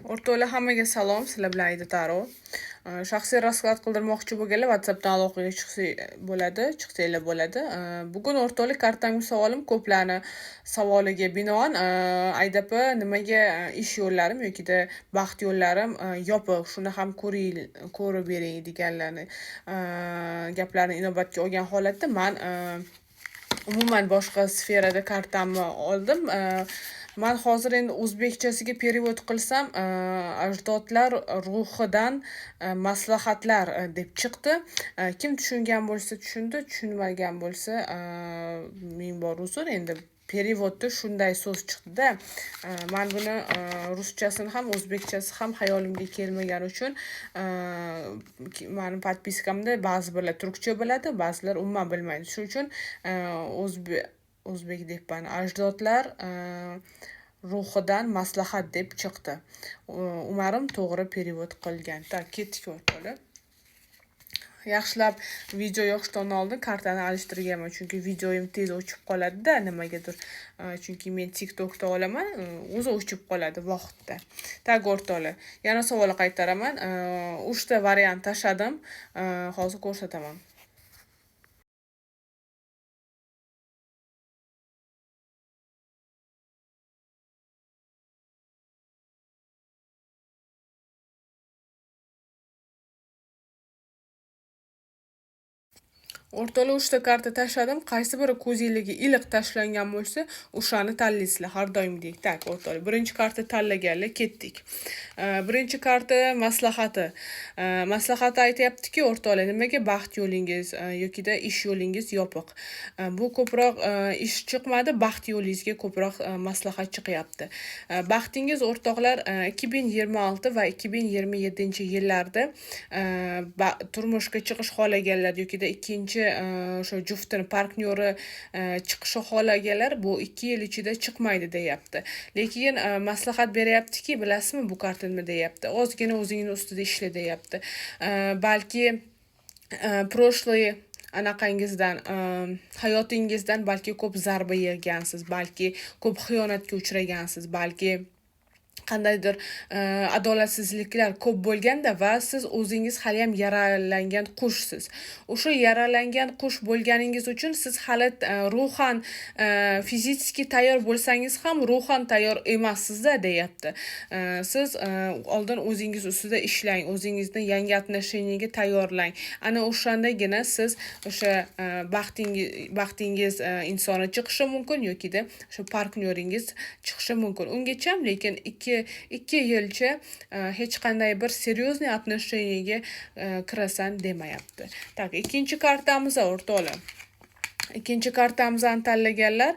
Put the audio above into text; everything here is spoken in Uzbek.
O'rtoqlar, hammaga salom, sizlar bilan Aida Taro. Shaxsiy rasklad qildirmoqchi bo'lganlar WhatsAppdan aloqaga chiqsa bo'ladi, chiqsanglar bo'ladi. Bugun, o'rtoqlar, kartamga savolim ko'plarni savoliga binoan, Aida opa, nimaga ish yo'llarim yokida baxt yo'llarim yopiq, shuni ham ko'ring, ko'rib bering deganlarni gaplarni inobatga olgan holatda man umuman boshqa sferada kartamni oldim. Man hozir endi o'zbekchasiga перевод qilsam, ajdodlar ruhidan maslahatlar deb chiqdi. Kim tushungan bo'lsa tushundi, tushunmagan bo'lsa, ming bor uzr. Endi перевод da shunday so'z chiqdida. Man buni ruschasini ham, o'zbekchasi ham hayolimga kelmagani uchun, mani подписка mda ba'zi birlar turkcha biladi, ba'zilar umuman bilmaydi. Shuning uchun o'zbek deyapman, ajdodlar ruhidan maslahat deb chiqdi. Umarim to'g'ri перевод qilgan. Так, ketdik, o'rtoqlar. Yaxshilab video yoqishdan oldin kartani alishtirganman, chunki videoyim tez o'chib qoladida nimagadir. Chunki men TikTokda olaman, o'zi o'chib qoladi vaqtda. Так, o'rtoqlar, yana savol qaytaraman. Uchta variant tashladim, hozir ko'rsataman. O'rtoqlar, uchta karta tashladim. Qaysi biri ko'zinglarga iliq tashlangan bo'lsa, o'shani tanlaysizlar har doimgidek. Так, o'rtoqlar, birinchi karta tanlaganlar, ketdik. Birinchi karta maslahati. Maslahati aytyaptiki, o'rtoqlar, nimaga baxt yo'lingiz yokida ish yo'lingiz yopiq? Bu ko'proq ish chiqmadi, baxt yo'lingizga ko'proq maslahat chiqyapti. Baxtingiz, o'rtoqlar, 2026 va 2027 yillarda turmushga chiqish xohlaganlar yokida ikkinchi o'sha juftini partnyori chiqishni xohlaganlar bu 2 yil ichida chiqmaydi deyapti. Lekin maslahat beryaptiki, bilasizmi, bu karta nima deyapti? Ozgina o'zingni ustida ishla deyapti. Balki прошлый anaqangizdan, hayotingizdan balki ko'p zarba yegansiz, balki ko'p xiyonatga uchragansiz, balki qandaydir adolatsizliklar ko'p bo'lganda va siz o'zingiz haliyam yaralangan qushsiz. O'sha yaralangan qush bo'lganingiz uchun siz hali ruhan, физически tayyor bo'lsangiz ham, ruhan tayyor emassizda deyapti. Siz oldin o'zingiz ustida ishlang, o'zingizni yangi отношения ga tayyorlang. Ana o'shandagina siz o'sha baxtingiz insoni chiqishi mumkin yokida o'sha partnyoringiz chiqishi mumkin. Ungacha lekin 2 yilcha hech qanday bir серьезный отношения ga kirasan demayapti. Так, ikkinchi kartamiz, o'rtoqlar. Ikkinchi kartamizni tanlaganlar.